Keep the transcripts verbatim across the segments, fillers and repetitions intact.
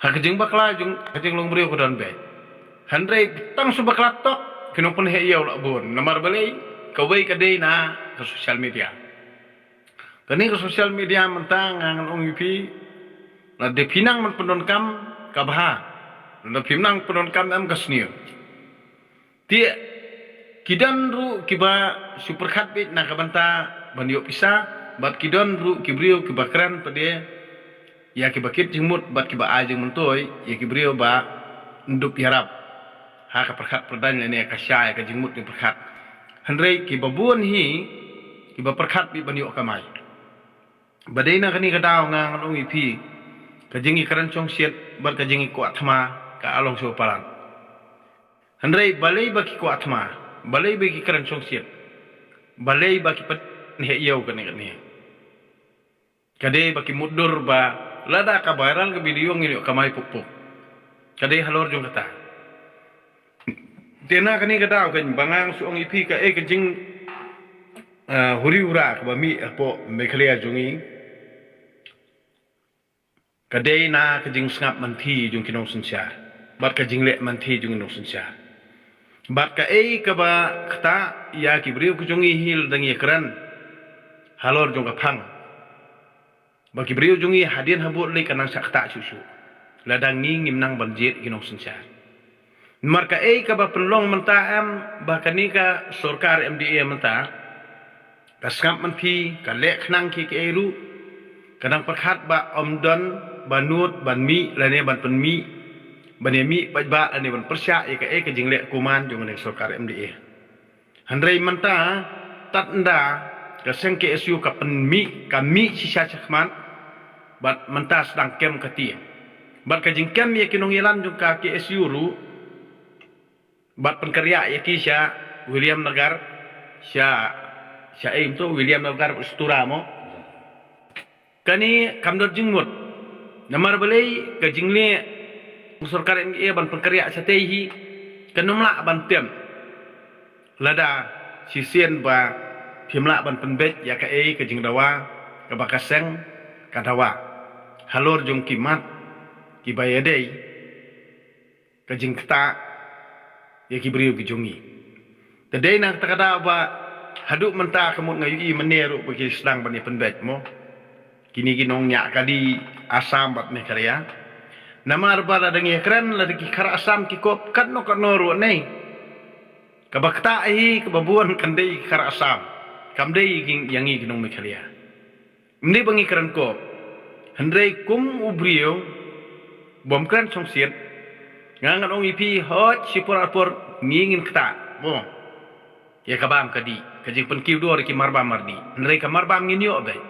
Ha ka jingbakla jong ka jinglong briew ka don beit. Hynrei tang shu bakla tok ki nongpynheh ïew la bun. Namar balei? Kawei ka dei na ka social media. Kane ka social media mynta nga ngan ong ïa phi, lada phi nang ban pyndonkam ka bha, lada phi nang pyndonkam em ka sniew. Te ki don ruh kiba shu pyrkhat beit na ka bynta ban ïoh pisa, bad ki don ruh ki briew kiba kren pat de ïa kiba kit jingmut bad kiba ai jingmyntoi ïa ki briew ba ndup ïarap ha ka pyrkhat pyrdaiñ lane ka shai ka jingmut jingpyrkhat. Hynrei kiba bun hi kiba pyrkhat beit ban ïoh kamai. Ba dei na kane ka daw nga ngan ong ïa phi, ka jingïakren shongshit bad ka jingïakwah thma ka long shu palat. Hynrei balei ba ki kwah thma, balei ba ki kren shongshit, balei ba ki pynheh ïew kane kane. Ka dei ba ki mutdur ba lada ka viral ka video ngin ïoh kamai puk puk. Ka dei halor jong kata. Te na kane ka daw kan ba ngan shu ong ïa phi kaei ka jing, ah, huri hura kaba mih hapoh Meghalaya jong ngi. Ka dei na ka jingsngap manthi jong ki nongsynshar bad ka jingleh manthi jong ki nongsynshar. Bad kaei kaba ktah ïa ki briew ki jong ngi hi lada ngi ïakren halor jong ka phang. Ba ki briew jong ngi hadien habud lei ka nang shah ktah shuh shuh lada ngi ngim nang ban jied ki nongsynshar. Namar kaei kaba pynlong mynta em ba kane ka sorkar M D A mynta ka sngap manthi, ka leh khnang ki kaei ruh, ka dang pyrkhat ba ym don ba nud ban mih lane ban pynmih, ban ïa mih paidbah lane ban pyrshah ïa kaei ka jingleh kuman jong kane ka sorkar M D A. Hynrei mynta tad ynda ka seng K S U ka pynmih, ka mih shisha shakhmat, bad mynta sdang kem ka tieng. Bad ka jingkem ïa ki nongïalam jong ka K S U ruh, bad pynkyrïah ïa ki sha William Nagar, sha, sha ei mynta William Nagar bad Stura mo. Kane kam don jingmut. Namar balei? Ka jingleh sorkar M D A ban pynkyrïah shatei hi kan ym lah ban tem. Lada shisien ba phim lah ban pynbeit ïa kaei ka jingdawa kaba ka seng ka dawa halor jong ki mat kiba ïadei ka jingktah ïa ki briew ki jong ngi. Te dei na kata ka daw ba haduh mynta ka mut nga ïohi mynne ruh ba ki sdang ban ïa pynbeit mo. Kine ki nongñiah kali Assam bad Meghalaya. Namar ba lada ngi kren lada ki khar Assam ki kop katno katno ruh nei. Kaba ktah hi kaba bun kan dei ki khar Assam. Kam dei ïa ngi ki nong Meghalaya. Ym dei ba ngi kren kop. Hynrei kum u briew bym kren shongshit, nga ngan ong ïa phi hooid shipor arpor ngi ngin ktah mo ïa ka bam ka dih, ka jingpynkiew dor ïa ki marbam mardih. Hynrei ka marbam ngin ïoh beit.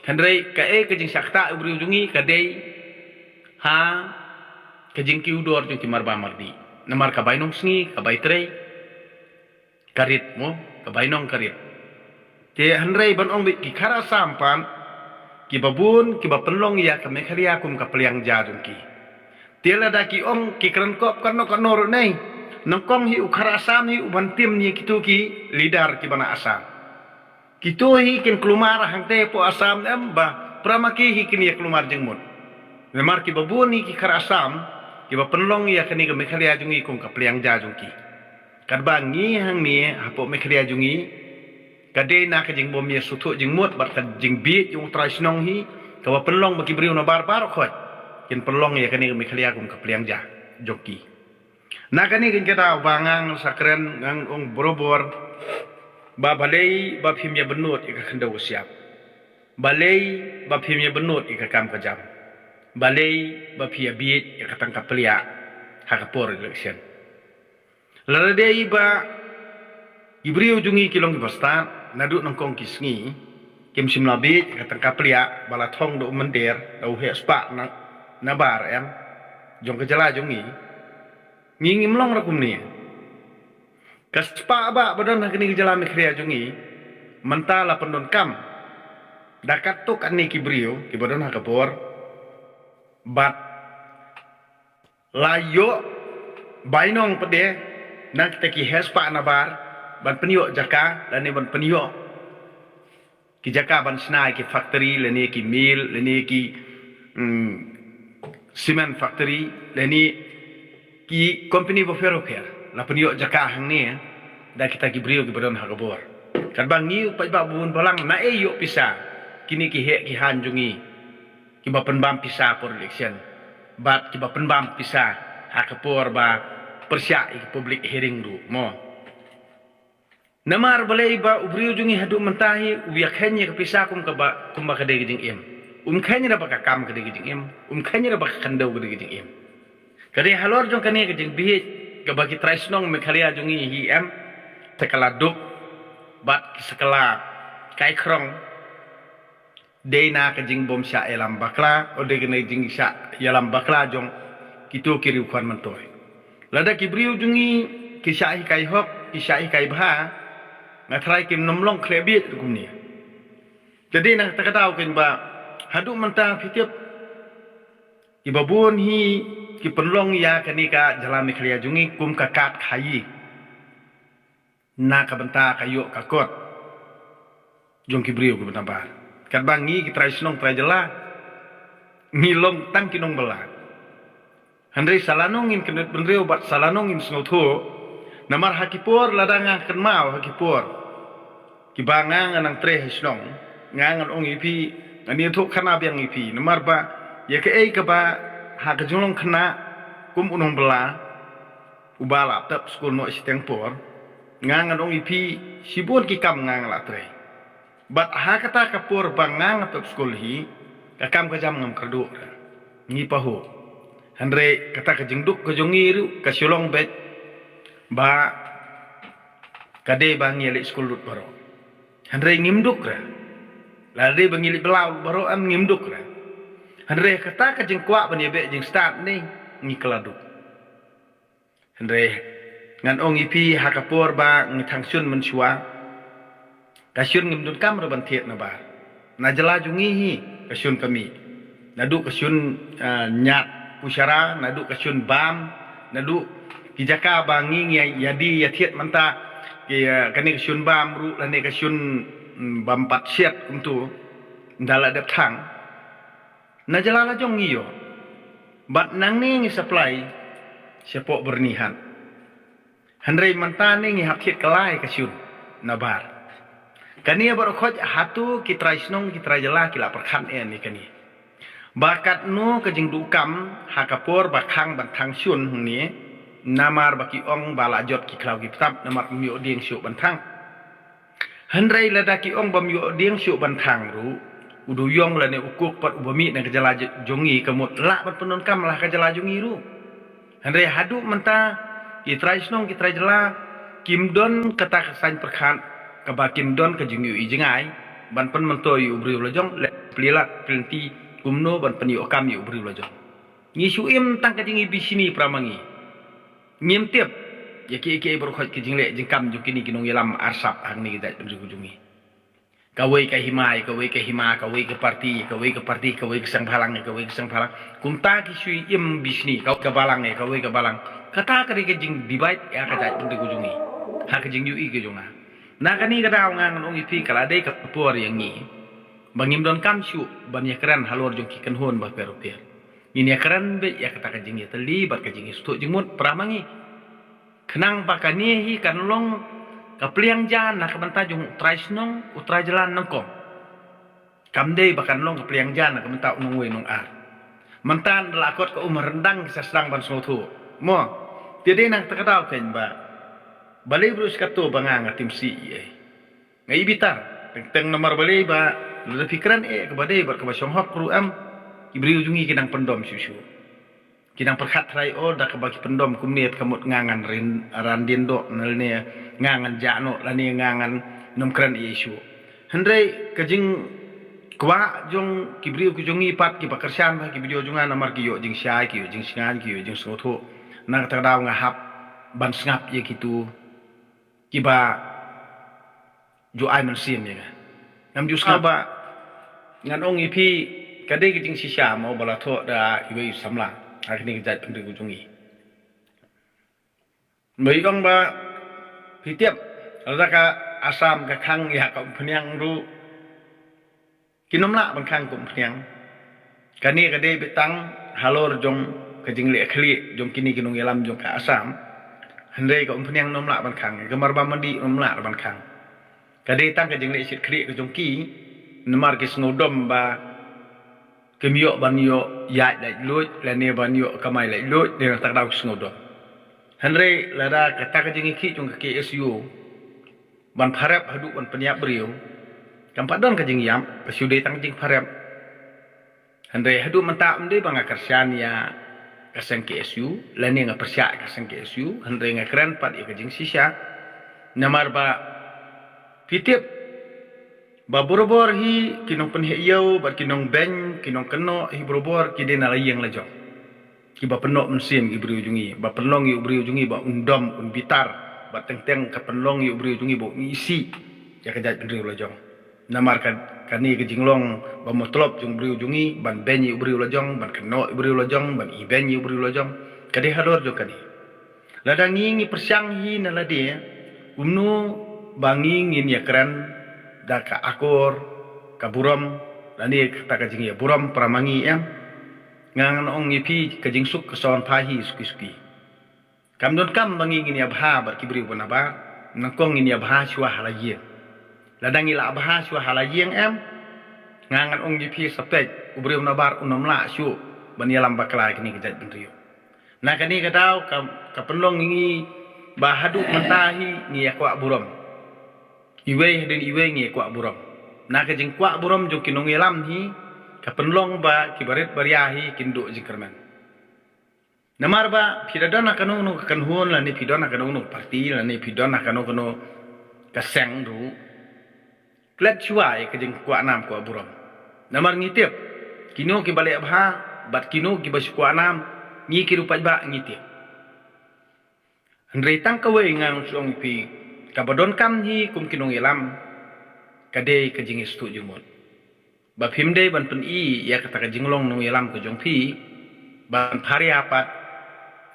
Hynrei kaei ka jingshah ktah u briew jong ngi ka dei ha ka jingkiew dor jong ki marbam mardih. Namar ka bainong sngi ka bai trei ka rit mo, ka bainong ka rit. Te hynrei ban ong beit ki khar Assam pat kiba bun kiba pynlong ïa ka Meghalaya kum ka pliang ja jong ki. Te lada ki ong ki kren kop katno katno ruh nei, nyngkong hi u khar Assam hi u ban tim ïa kito ki leader kiba na Assam. Kito hi kin kulmar hangtei hapoh Assam em ba para ma ki hi kin ïa kulmar jingmut. Namar kiba bun hi ki khar Assam kiba pynlong ïa kane ka Meghalaya jong ngi kum ka pliang ja jong ki. Katba ngi hangne hapoh Meghalaya jong ngi ka dei na ka jingbym ïa sngewthuh jingmut bad ka jingbieit jong u trai shnong hi kaba pynlong ba ki briew nabar baroh khoit kin pynlong ïa kane ka Meghalaya kum ka pliang ja jong ki. Na kane ka daw ba nga ngan sa kren, ngan ong borabor ba balei ba phim ïa bynnud ïa ka khyndew ka shyiap. Balei ba phim ïa bynnud ïa ka kam ka jam. Balei ba phi ïa bieit ïa ka tang ka pliah ha ka por election. Lada dei ba ki briew jong ngi ki long kiba stad naduh nyngkong ki sngi, kim shym la bieit ïa ka tang ka pliah ba la thong da u mynder da u heh spah na, nabar em jong ka jylla jong ngi. Ngi ngim long ruh kumne. Ka spah ba ba don ha kane ka jylla Meghalaya jong ngi mynta la pyndonkam da katto katne ki briew kiba don ha ka bor bad la ïoh bainong pat de na kita ki heh spah nabar ban pynïoh jaka lane ban pynïoh ki jaka ban shna ïa ki factory lane ki mill lane ki, mm, cement factory lane ki company bapher bapher la pynïoh jaka hangne da kita ki briew kiba don ha ka bor. Katba ngi u paidbah bun balang naei ïoh pisa, kine ki heh ki hain jong ngi kiba pynbam pisa por election bad kiba pynbam pisa ha ka por ba pyrshah ïa ki public hearing ruh mo. Namar balei ba u briew jong ngi haduh mynta hi u ïa kheiñ ïa ka pisa kum kaba, kumba ka dei ka jingim. Um kheiñ ruh ba ka kam ka dei ka jingim, um kheiñ ruh ba ka khyndew ka dei ka jingim. Ka dei halor jong kane ka jingbieit kaba ki trai shnong Meghalaya jong ngi hi em, sa ka la duk bad sa ka la kai khrong. Dei na ka jingbym shah ïalam bakla, o dei kane jingshah ïalam bakla jong kito ki riewkhwan myntoi. Lada ki briew jong ngi ki shah hikai hok, ki shah hikai bha, nga tharai kim nym long khleh bieit kumne. Te dei na kata ka daw kein ba haduh mynta phi tip kiba bun hi ki pynlong ïa kane ka jylla Meghalaya jong ngi kum ka kad khaïi na ka bynta ka ïoh ka kot jong ki briew kiba nabar. Katba ngi ki trai shnong trai jylla ngi long tang ki nongbylla. Hynrei sa lano ngin kynduh bynriew bad sa lano ngin sngewthuh. Namar ha ki por lada nga kynmaw ha ki por kiba nga nga nang trei ha shnong, nga ngan ong ïa phi, ngan ïathuh khana biang ïa phi. Namar ba ïa kaei kaba ha ka jinglong khynnah kum u nongbylla uba la tap skul noh shiteng por, nga ngan ong ïa phi, shibun ki kam nga nga la trei. Bad ha kata ka por ba nga nga tap skul hi, ka kam ka jam ngam kyrduh re, ngi pahuh. Hynrei kata ka jingduk ka jong ngi ruh ka shu long beit ba ka dei ba ngi leit skul lut baroh. Hynrei ngim duk re. La dei ba ngi leit bylla lut baroh em, ngim duk re. Hynrei kata ka jingkwah ban ïa beh jingstad ne ngi kylla duk. Hynrei ngan ong ïa phi ha ka por ba ngi thang shun mynshuwa, ka shun ngim donkam ruh ban thied nabar. Na jylla jong ngi hi ka shun ka mih. Naduh ka shun, ah, ñiad pushara, naduh ka shun bam, naduh ki jaka ba ngi ngi ïa die ïa thied mynta ki, ah, kane ka shun bam ruh lane ka shun, mm, bam pat shet kumtu. Nda la dep thang. Na jylla la jong ngi ïoh. Bad nangne ngi supply shapoh Byrnihat. Hynrei mynta ne ngi hap thied kylla ïa ka shun nabar. Kane baroh khoit hato ki trai shnong ki trai jylla ki la pyrkhat eh ne kane. Ba katno ka jingduh kam ha ka por ba khang ban thang shun hangne namar ba ki ong ba la jot ki khlaw ki btap namar ym ïoh dieng shuh ban thang. Hynrei lada ki ong bym ïoh dieng shuh ban thang ruh, u duyong lane u kuk pat uba mih na ka jylla j-, jong ngi ka mut lah ban pyndonkam la ka jylla jong ngi ruh. Hynrei haduh mynta ki trai shnong ki trai jylla kim don kata ka saiñ pyrkhat kaba kim don ka jingïohi jngai ban pynmyntoi ïa u briew la jong, leh plie lad plie lynti kumno ban pynïoh kam ïa u briew la jong. Ngi shu im tang ka jingïabishni para ma ngi. Ngim tip ïa kiei kiei baroh khoit ki jingleh jingkam jong kine ki nongïalam arsap hangne ka jaitbynriew ka jong ngi. Kawei ka hima ïa kawei ka hima, kawei ka party ïa kawei ka party, kawei ka seng bhalang ïa kawei ka seng bhalang. Kumta ki shu im bishni, kawei ka balang ïa kawei ka balang. Kata ka dei ka jingdivide ïa ka jaitbynriew ka jong ngi. Ha ka jingïohi ka jong nga. Na kane ka daw nga ngan ong ïa phi ka la dei ka por ïa ngi ba ngim donkam shuh ban ïakren halor jong ki kynhun bapher bapher. Ngin ïakren beit ïa kata ka jingïatylli bad ka jingïasngewthuh jingmut para ma ngi. Khnang ba kane hi kan long ka pliang ja na ka bynta jong u trai shnong, u trai jylla nyngkong. Kam dei ba kan long ka pliang ja na ka bynta u nongwei nongar. Mynta da la kot ka um ryndang ki sa sdang ban sngewthuh. Mo, te dei na kata ka daw kein ba balei briew shi kato ba nga nga tim shi ei. Nga i bitar, teng teng namar balei ba lada phi kren eh kaba dei bad kaba shong hok ruh em, ki briew jong ngi ki nang pyndom shuh shuh. Ki nang pyrkhat trai o da kaba ki pyndom kumne ka mut nga ngan rin, ran dien doh, lane nga ngan jah noh, lane nga ngan nym kren eh shuh. Hynrei ka jingkwah jong ki briew ki jong ngi pat kiba kyrshan ba ki video jong nga namar ki ïoh jingshai, ki ïoh jingshngaiñ, ki ïoh jingsngewthuh. Na kata ka daw nga hap ban sngap ïa kitu kiba ju ai mynsiem ïa nga. Ngam ju sngap ba ngan ong ïa phi ka dei ka jingshisha mo ba la thoh da iwei i samla ha kane ka jaitbynriew ka jong ngi. Ba i ong ba phi tip lada ka Assam ka khang ïa ka umphniang ruh Ki nym lah ban khang ka umphniang. Kane ka dei beit tang halor jong ka jingleh khlieh jong kine ki nongïalam jong ka Assam. Hynrei ka umphniang nym lah ban khang, ka marba mandi nym lah ban khang. Ka dei tang ka jingleh shit khlieh ka jong ki, namar ki sngewdom ba kim ïoh ban ïoh ïaid laitluid lane ban ïoh kamai laitluid, dei na kata ka daw ki sngewdom. Hynrei lada kata ka jingïakhih jong ka K S U ban pharep haduh ban pynïap briew, kam pat don ka jingïap, ka shu dei tang jingpharep. Hynrei haduh mynta ym dei ba nga kyrshan ïa ka seng K S U lane nga pyrshah ïa ka seng K S U, hynrei nga kren pat ïa ka jingshisha. Namar ba phi tip ba borabor hi ki nongpynheh ïew bad ki nongbeiñ, ki nongkynnoh hi borabor ki dei na la ïing la jong. Kiba pynnoh mynsiem ïa u briew jong ngi, ba pynlong ïa u briew jong ngi ba un dom, un bitar, bad teng teng ka pynlong ïa u briew jong ngi ba un isih ïa ka jaitbynriew la jong. Namar ka, kane ka jinglong ba matlop jong u briew jong ngi ban beiñ ïa u briew la jong, ban kynnoh ïa u briew la jong, ban ibeiñ ïa u briew la jong, ka dei halor jong kane. Lada ngi ngi pyrshang hi na lade, kumno ba ngi ngin ïakren da ka akor, ka burom, lane kata ka jingïaburom para ma ngi, em? Nga ngan ong ïa phi, ka jingsuk ka sa wan phai hi suki suki. Kam donkam ba ngi ngin ïabha bad ki briew ba nabar, nyngkong ngin ïabha shuwa ha la ïing. Lada ngi la bha shuwa ha la ïing, em, nga ngan ong ïa phi sa peit, u briew nabar un ym lah shuh ban ïalam bakla ïa kane ka jaitbynriew. Na kane ka daw ka, ka pynlong ïa ngi ba haduh mynta hi ngi ïakwah burom. Iwei hadien iwei ngi ïakwah burom. Na ka jingkwah burom jong ki nongïalam hi, ka pynlong ba ki barit baria hi kin duh jingkyrmen. Namar ba phi da don ha kano kano ka kynhun, lane phi don ha kano kano ka parti, lane phi don ha kano kano ka seng ruh, klet shuwa ïa ka jingkwah nam kwah burom. Namar ngi tip, kino kiba leh bha bad kino kiba shu kwah nam, ngi ki riew paidbah ngi tip. Hynrei tang kawei nga ngan shu ong ïa phi, kaba donkam hi kum ki nongïalam, ka dei ka jingïasngewthuh jingmut. Ba phim dei ban pyni ïa kata ka jinglong nongïalam ka jong phi ban pharia pat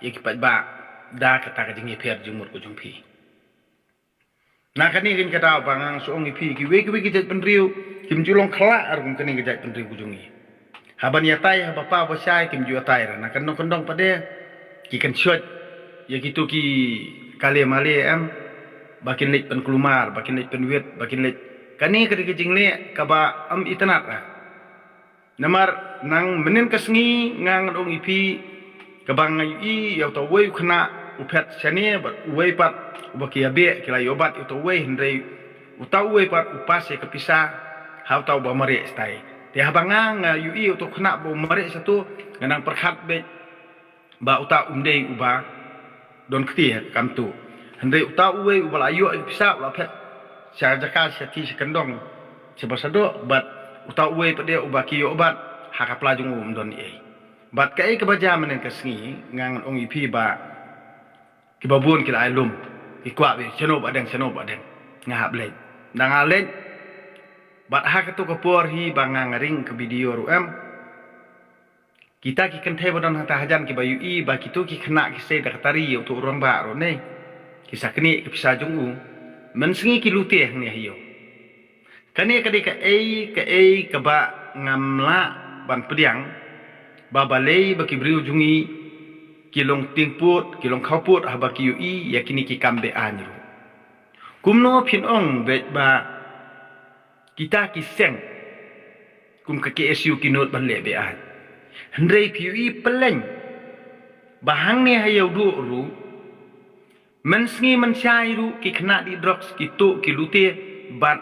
ïa ki paidbah da kata ka jingïapher jingmut ka jong phi. Na kane ka daw ba nga ngan shu ong ïa phi, kiwei kiwei ki jaitbynriew kim ju long khyllah ruh kum kane ka jaitbynriew ka jong ngi. Haban ïatai haba paw ba shai kim ju ïatai ruh. Na ka nongkyndong pat de ki kynshoit ïa kito ki kale male, em, ba kin leit pynkulmar, ba kin leit pynwit, ba kin leit, kane ka dei ka jingleh kaba ym itynnad ruh. Namar nang mynnin ka sngi nga ngan ong ïa phi, kaba nga ïohi ïa uta uwei u khynnah u phet shane bad uwei pat uba ki ïabeh, ki la ïoh bat ïa uta uwei, hynrei uta uwei pat u pass ïa ka pisa ha uta uba mareh shatai. Te haba nga, nga ïohi ïa uta u khynnah ba u mareh shato, nga nang pyrkhat beit ba uta um dei uba don kti ha ka kam tu. Hynrei uta uwei uba la ïoh ïa ka pisa u la phet sha jaka sha ti sha kyndong shaba shadoh, bad uta uwei pat de uba ki ïoh bat, ha ka pla jong u um don ei. Bad kaei kaba jia mynnin ka sngi, nga ngan ong ïa phi ba kiba bun ki la ai lum, ki kwah beit shano ba deng, shano ba deng. Nga hap leit. Da nga leit, bad ha kato ka por hi ba nga, nga ring ka video ruh, em, kita ki kynthei ba don hangta hajan kiba ïohi ba kito ki khynnah ki sei da ka tari ïa uto u rangbah ruh ne, ki sa knieh ka pisa jong u. Mynsngi ki lute hangne ha ïew. Kane ka dei kaei kaei kaba ngam lah ban pdiang, ba balei ba ki briew jong ngi ki long tieng pud, ki long khaw pud haba ki ïohi ïa kine ki kam be-aiñ ruh. Kumno phin ong beit ba kita ki seng kum ka K S U ki nud ban leh be-aiñ? Hynrei phi ïohi pyllein ba hangne ha Ïewduh ruh, mynsngi mynshai ruh ki khynnah dih drugs, ki tuh, ki lute bad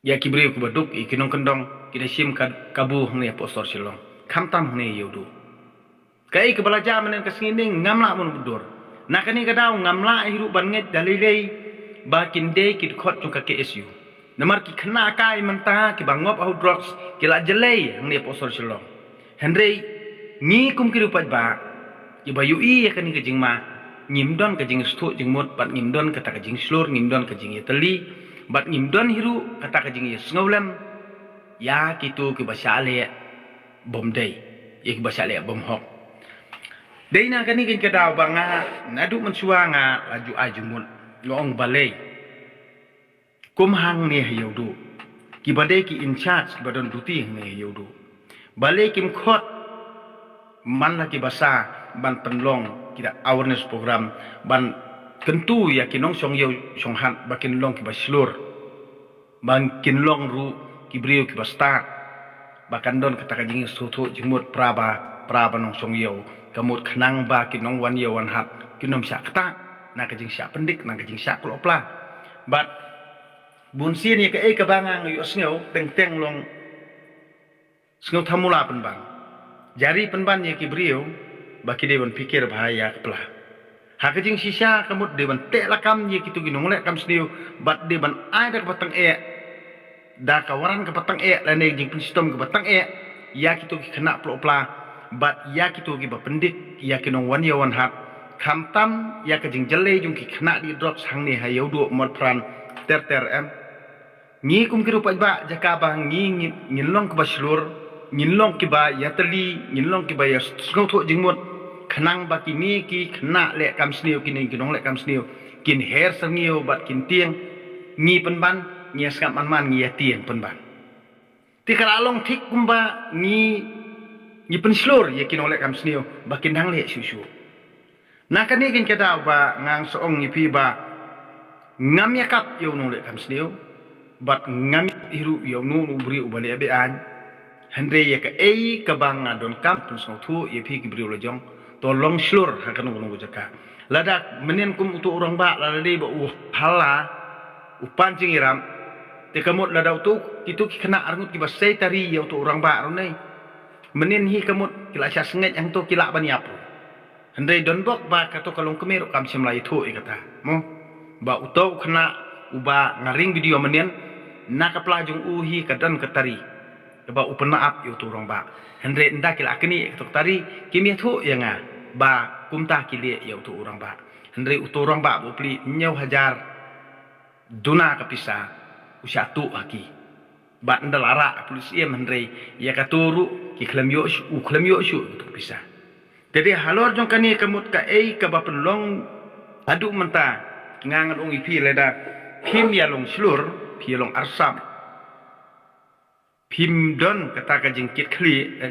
ïa ki briew kiba duk, ïa ki nongkyndong, ki da shim ka, kabu hangne hapoh sor Shillong, khamtam hangne ha Ïewduh. Kaei kaba la jia mynnin ka sngi ne ngam lah ban mutdur. Na kane ka daw ngam lah hi ruh ban ngeit da lei lei ba kin dei ki dkhot jong ka K S U. Namar ki khynnah kai mynta kiba ngop ha u drugs ki la jlei hangne hapoh sor Shillong. Hynrei ngi kum ki riew paidbah kiba ïohi ïa kane ka jingma, ngim don ka jingïasngewthuh jingmut bad ngim don kata ka jingshlur, ngim don ka jingïatylli bad ngim don hi ruh kata ka jingïasngewlem ïa kito kiba shah leh bym dei, ïa kiba shah leh bym hok. Dei na kane ka daw ba nga naduh mynshuwa nga la ju ai jingmut, nga ong balei. Kum hangne ha Ïewduh, kiba dei ki in charge kiba don duty hangne ha Ïewduh, balei kim khot man la ki basa ban pynlong kita awareness program ban kyntu ïa ki nongshong ïew shong hat ba kin long kiba shlur, ba kin long ruh ki briew kiba stad, ba kan don kata ka jingsngewthuh jingmut para ba para ba nongshong ïew, ka mut khnang ba ki nongwan ïew wan hat kin ym shah ktah na ka jingshah pyndik, na ka jingshah kloh pla. Bad bun sien ïa kaei kaba nga nga ïohsngew teng teng long sngewthamula pynban. Jari pynban ïa ki briew ba ki dei ban phikir bha ïa ka pla. Ha ka jingshisha ka mut dei ban teh lakam ïa kito ki nongleh kam sniew bad dei ban ai da kaba tang eh, da ka waran kaba tang eh lane jingpynshitom kaba tang eh ïa kito ki khynnah ploh pla bad ïa kito kiba pyndik ïa ki nongwan ïew wan hat, khamtam ïa ka jingjyllei jong ki khynnah dih drugs hangne ha Ïewduh Motphran ter ter em. Ngi kum ki ruh paidbah jaka ba ngi ngin, ngin long kiba shlur, ngin long kiba ïatylli, ngin long kiba ïasngewthuh jingmut, khnang ba kine ki khynnah leh kam sniew, kine ki nongleh kam sniew kin her syrngiew bad kin tieng. Ngi pynban, ngi ïa sngap man man, ngi ïa tieng pynban. Te ka la long thik kumba ngi, ngi pynshlur ïa ki nongleh kam sniew ba kin dang leh shuh shuh. Na kane keiñ ka daw ba nga shu ong ïa phi ba ngam ïakap ïa u nongleh kam sniew bad ngam ïakap hi ruh ïa uno uno u briew uba leh beaiñ. Hynrei ïa kaei kaba nga donkam pynsngewthuh ïa phi ki briew la jong, to long shlur ha kano kano ka jaka. Lada mynnin kum uto u rangbah lada dei ba u hala, u pan jingïarap, te ka mut lada uto kito ki khynnah arngut kiba sei tari ïa uto u rangbah ruh ne, mynnin hi ka mut ki la shah sngewthuh hangto ki lah ban ïap ruh. Hynrei donbok ba kato ka longkmie ruh kam shym la ïathuh ïa kata mo, ba uto u khynnah uba nga ring video mynnin, na ka pla jong u hi ka don ka tari kaba u pynap ïa uto u rangbah. Hynrei ynda ki la knieh ïa kato ka tari kim ïathuh ïa nga ba kumta ki leh ïa uto u rangbah. Hynrei uto u rangbah ba u plie hynñiew hajar duna ka pisa u shah tuh ha ki. Bad ynda la rah ka pulit siem, hynrei ïa kato ruh ki khlem ïoh shuh, u khlem ïoh shuh ïa kato ka pisa. Te dei halor jong kane ka mut kaei kaba pynlong haduh mynta, nga ngan ong ïa phi, lada phim ïa long shlur, phi ïa long arsap, phim don kata ka jingkitkhlieh,